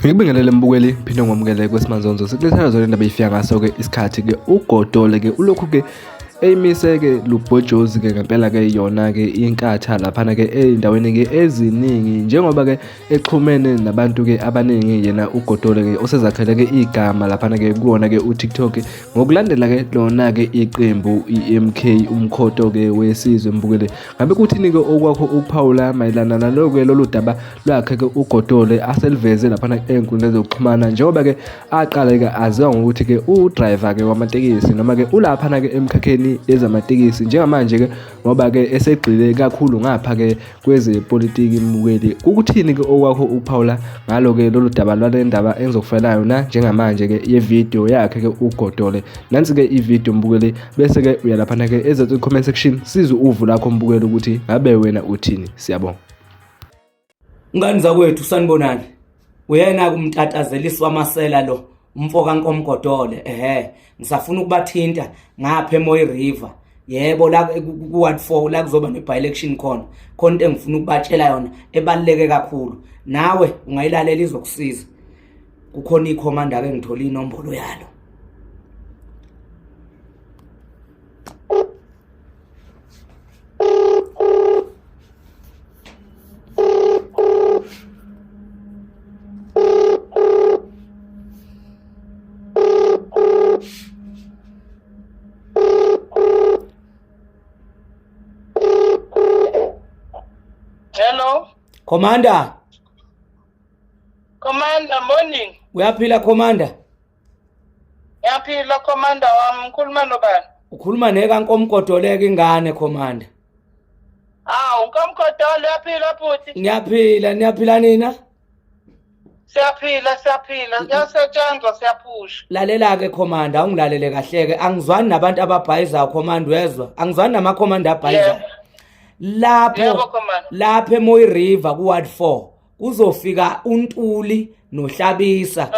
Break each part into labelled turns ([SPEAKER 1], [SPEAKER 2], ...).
[SPEAKER 1] Ngikubingelele mbukeli phinde ngomukele kwesimanzonzo sikulethela zona indaba ifika ngaso ke isikhathi ke ugodole ke ulokhu ke eyimise ke lubhojozi ke ngempela ke yona ke inkatha laphana ke ey'ndaweni ke eziningi njengoba ke exhumene nabantu ke abaningi yena ugodole ke osezakhele ke igama laphana ke kuwona ke uTikTok ngokulandela ke lona ke iqembu iMK umkhoto ke wesizwe mbukele ngabe kuthini ke okwakho ukuphawula mayelana naloko ke lolu daba lwakhe ke ugodole aseliveze laphana ey'nkundleni zokuxhumana njengoba ke aqale ke aziwa ngokuthi ke udriver ke wamatekisi noma ke ulaphana ke emkhakheni yezamatekisi njengamanje ke ngoba ke esegxile kakhulu ngapha ke kwezepolitiki mbukeli ukuthini ke okwakho ukuphawula ngalo ke lolu daba lwale ndaba engizokufela yona njengamanje ke yevideo yakhe ke ugodole nansi ke ivideo mbukeli bese ke uyalaphana ke ezethu comment section sizwe uvu lakho mbukeli ukuthi ngabe wena uthini siyabonga.
[SPEAKER 2] Ngani zakwethu sanibonani. Uyena kumtatazeliswa amasela lo umfo kaNkomgodole ehe ngisafuna ukubathinta ngapha eMoy River yebo la ku Ward 4 la kuzoba ne by election khona khona into engifuna ukubatshela yona ebaluleke kakhulu nawe ungayilalela izokusiza kukhona ikhomanda ke ngithola inombolo yalo
[SPEAKER 3] Hello.
[SPEAKER 2] Commander.
[SPEAKER 3] Commander, morning.
[SPEAKER 2] Uyaphila Commander?
[SPEAKER 3] Ngiyaphila Commander wami, ngikhuluma nobani?
[SPEAKER 2] Ukhuluma nekaNkomgodoleka ingane Commander.
[SPEAKER 3] Hawu, Nkomgodole uyaphila bhuti?
[SPEAKER 2] Ngiyaphila, niyaphila nina?
[SPEAKER 3] Siyaphila, siyaphila. Kuyasetshenzwa, siyaphusha.
[SPEAKER 2] Lalela ke Commander, awungilalele kahle ke. Angizwani nabantu ababhayizayo Commander uyezwa? Angizwani nama Commander abhayizayo. Lapho
[SPEAKER 3] Yebo, Commander.
[SPEAKER 2] lapha eMoy River ku Ward 4 kuzofika uNtuli noHlabisa.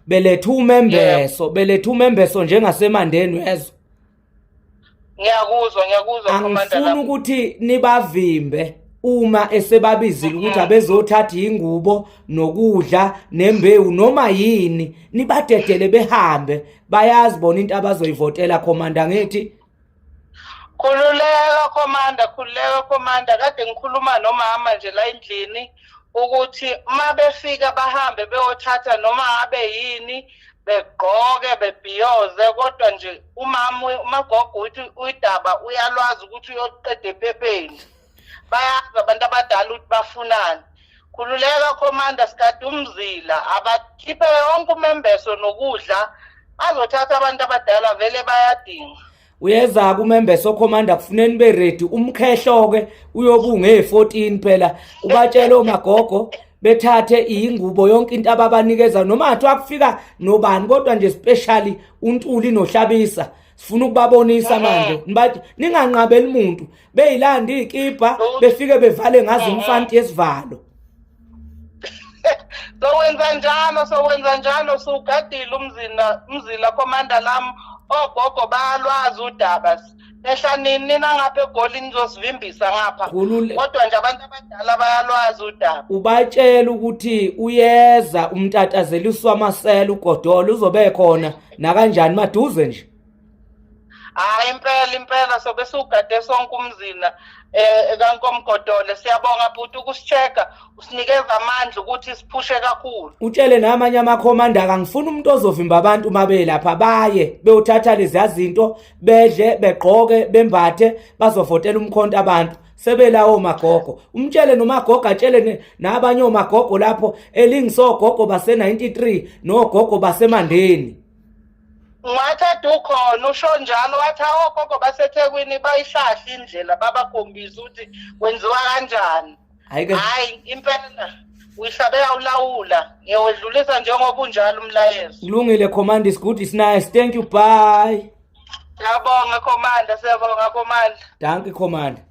[SPEAKER 2] Beletha umembeso, beletha umembeso njengasemandeni uyezwa?
[SPEAKER 3] Ngiyakuzwa, ngiyakuzwa Commander.
[SPEAKER 2] Angifuni ukuthi nibavimbe uma esebabizile ukuthi abezothatha ingubo nokudla nembewu noma yini nibadedele behambe bayazi bona into abazoyivotela commander ngithi
[SPEAKER 3] Khululeka Commander, khululeka Commander. Kade ngikhuluma nomama nje la endlini ukuthi uma befika bahambe beyothatha noma ngabe yini begqoke bebhiyoze kodwa nje umama umagogo uthi uyidaba uyalwazi ukuthi uyoqeda ephepheni. Bayazi abantu abadala ukuthi bafunani. Khululeka Commander sikade umzila abakhiphe yonke umembeso nokudla azothatha abantu abadala vele bayadinga.
[SPEAKER 2] Uyeza kumembeso commander kufuneni be ready umkhehlo ke uyobu nge14 phela ubatshele omagogo bethathe ingubo yonke into ababanikeza noma athiwa kufika nobani kodwa nje specially uNtuli noHlabisa sifuna ukubabonisa manje nibathi ninganqabeli umuntu beyilanda izikibha befike bevale ngazo imfanti yesivalo
[SPEAKER 3] Sowenza njalo sowenza njalo sugadile umzila umzila commander lami ogogo bayalwazi udaba ehla nini nina ngapha egoli nizosivimbisa ngapha kodwa nje abantu abadala bayalwazi udaba
[SPEAKER 2] ubatshela ukuthi uyeza umtatazeliswa amasela ugodola uzobe khona nakanjani maduze nje
[SPEAKER 3] Hayi impela impela sobe siwugade sonke umzila eh kaNkomgodole siyabonga bhuti ukusichecka usinikeza amandla ukuthi siphushe kakhulu.
[SPEAKER 2] Utshele namanye amakhomanda akangifuni umuntu ozovimba abantu uma belapha baye beyothatha leziya zinto bedle begqoke bembathe bazovotela umkhonto abantu sebelawo magogo umtshele nomagogo atshele nabanye omagogo lapho elingisogogo base 93 nogogo basemandeni
[SPEAKER 3] Ngathi ukhona usho njalo wathi awogogo baseThekwini bayihlahla indlela babakhombisa ukuthi kwenziwa kanjani. Hayi impela uyihlabe yawulawula ngiyowedlulisa njengoba unjalo umlayezo.
[SPEAKER 2] Kulungile Commander is good is nice. Thank you bye.
[SPEAKER 3] Siyabonga Commander siyabonga Commander.
[SPEAKER 2] Dankie Commander.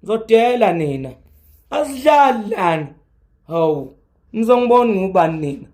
[SPEAKER 2] Ngizodela nina. Asidlali lana. Hawu, nizongibona ngubani nina?